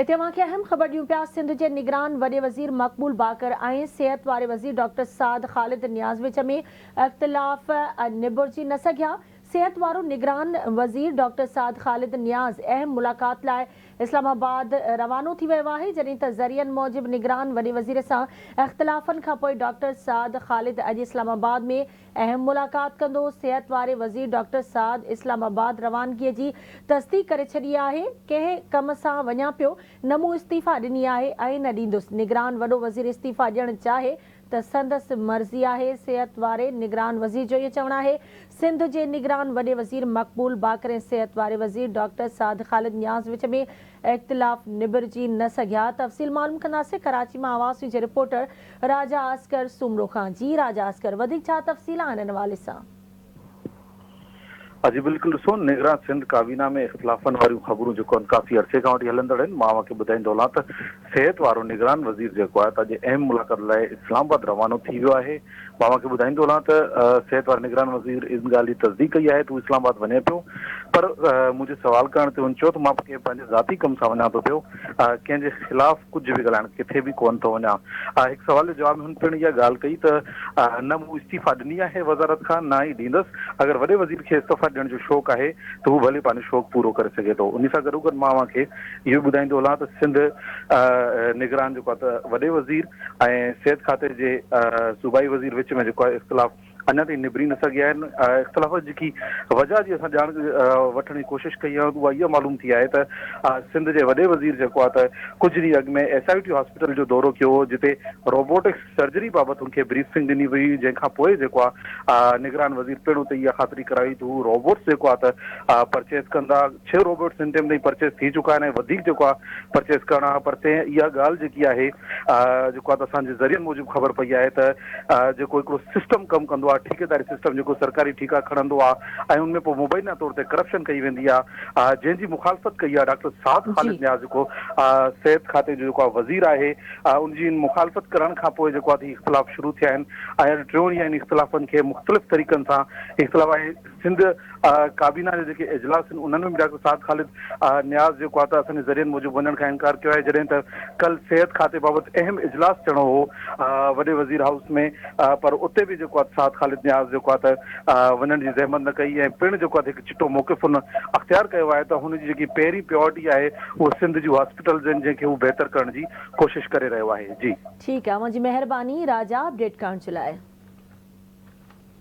اتي اوهان کي اهم خبر ڏيون پيا سنڌ جي نگران وڏي وزير مقبول باقر ۽ صحت واري وزير ڊاڪٽر سعد خالد نياز وچ ۾ اختلاف نبرجي نه سگهيا صحت وارو نگران وزير ڊاڪٽر سعد خالد نياز اهم ملاقات لاء اسلام آباد روانو ٿي ويو آهي جڏهن ته ذريعن موجب نگران وڏي وزير سان اختلافن کانپوء ڊاڪٽر سعد خالد اڄ اسلام آباد ۾ اهم ملاقات ڪندو صحت واري وزير ڊاڪٽر سعد اسلام آباد روانگي جي تصديق ڪري ڇڏي آهي ڪنهن ڪم سان وڃان پيو نه مون استعيفيٰ ڏني آهي ۽ نه ڏيندس نگران وڏو وزير استعيفيٰ ڏيڻ چاهي ته سندس مرضي آهي، صحت واري نگران وزير جو اهو چوڻ آهي، سنڌ جي نگران وڏي وزير مقبول باقر ۽ صحت واري وزير ڊاڪٽر سعد خالد نياز وچ ۾ اختلاف نبرجي نه سگهيا، تفصيل معلوم ڪنداسين ڪراچي مان آواز نيوز جي رپورٽر راجا اصغر سومرو کان، جي راجا اصغر وڌيڪ ڇا تفصيل آهن ان حوالي سان. جي بلڪل ڏسو نگران سنڌ ڪابينا ۾ اختلافن واريون خبرون جيڪو آهن ڪافي عرصي کان وٺي هلندڙ آهن مان اوهان کي ٻڌائيندو هلان ته صحت وارو نگران وزير جيڪو آهي ته اڄ اهم ملاقات لاء اسلام آباد روانو ٿي ويو آهي مان اوهان کي ٻڌائيندو هلان ته صحت واري نگران وزير ان ڳالهه جي تصديق ڪئي آهي ته هو اسلام آباد وڃي پيو پر منهنجي سوال ڪرڻ تي هن چيو ته مان ڪنهن پنهنجي ذاتي ڪم سان وڃان ٿو پيو ڪنهن جي خلاف ڪجهه به ڳالهائڻ ڪٿي به ڪونه ٿو وڃان. هڪ سوال جي جواب ۾ هن پڻ اها ڳالهه ڪئي ته نه مون استعيفيٰ ڏني آهي وزارت کان نه ئي ڏيندس، اگر وڏي وزير کي استعيفيٰ ڏيڻ جو شوق آهي ته هو ڀلي پنهنجو شوق پورو ڪري سگهي ٿو. انهي سان گڏوگڏ مان اوهان کي اهو به ٻڌائيندو هلان ته سنڌ نگران جيڪو آهي ته وڏي وزير ۽ صحت کاتي جي صوبائي وزير وچ ۾ جيڪو آهي اختلاف اڃا تائين نبري نه سگهيا آهن. اختلاف جي جيڪي وجهه جي اسان ڄاڻ وٺڻ جي ڪوشش ڪئي آهي اها اها معلوم ٿي آهي ته سنڌ جي وڏي وزير جيڪو آهي ته ڪجهه ڏينهن اڳ ۾ ايس I T hospital جو دورو ڪيو هو جتي روبوٽڪس سرجري بابت هن کي بريفنگ ڏني وئي هئي جنهن کان پوء جيڪو آهي نگران وزير پڻ اتي اها خاطري ڪرائي ته هو روبوٽس جيڪو آهي ته پرچيز ڪندا ڇهه روبوٽس هن ٽيم تائين پرچيز ٿي چڪا آهن ۽ وڌيڪ جيڪو آهي پرچيز ڪرڻا پر تنهن اها ڳالهه جيڪي آهي جيڪو آهي ته اسان جي ذريعن موجب خبر پئي آهي ته جيڪو هڪڙو سسٽم ڪم ڪندو آهي ٺيڪيداري سسٽم جيڪو سرڪاري ٺيڪا کڻندو آهي ۽ ان ۾ پوء مبينا طور تي ڪرپشن ڪئي ويندي آهي جنهن جي مخالفت ڪئي آهي ڊاڪٽر سعد خالد نياز جيڪو صحت کاتي جو جيڪو آهي وزير آهي ان جي مخالفت ڪرڻ کان پوء جيڪو آهي اختلاف شروع ٿيا آهن ۽ اڄ ٽيون ڏينهن ان اختلافن کي مختلف طريقن سان اختلاف آهي سنڌ ڪابينا جا جيڪي اجلاس آهن انهن ۾ به ڊاڪٽر سعد خالد نياز جيڪو آهي ته اسان جي ذريعن موجب وڃڻ کان انڪار ڪيو آهي جڏهن ته ڪل صحت کاتي بابت اهم اجلاس ٿيڻو هو وڏي وزير هائوس ۾ پر اتي به جيڪو آهي سعد خالد نياز جيڪو آهي ته وڃڻ جي زحمت نه ڪئي ۽ پڻ جيڪو آهي هڪ چٽو موقف هن اختيار ڪيو آهي ته هن جي جيڪي پهرين پريورٽي آهي اهو سنڌ جون هاسپيٽلز آهن جنهن کي هو بهتر ڪرڻ جي ڪوشش ڪري رهيو آهي جي. ٺيڪ آهي اوهان جي مهرباني راجا اپڊيٽ ڪرڻ جي لاء.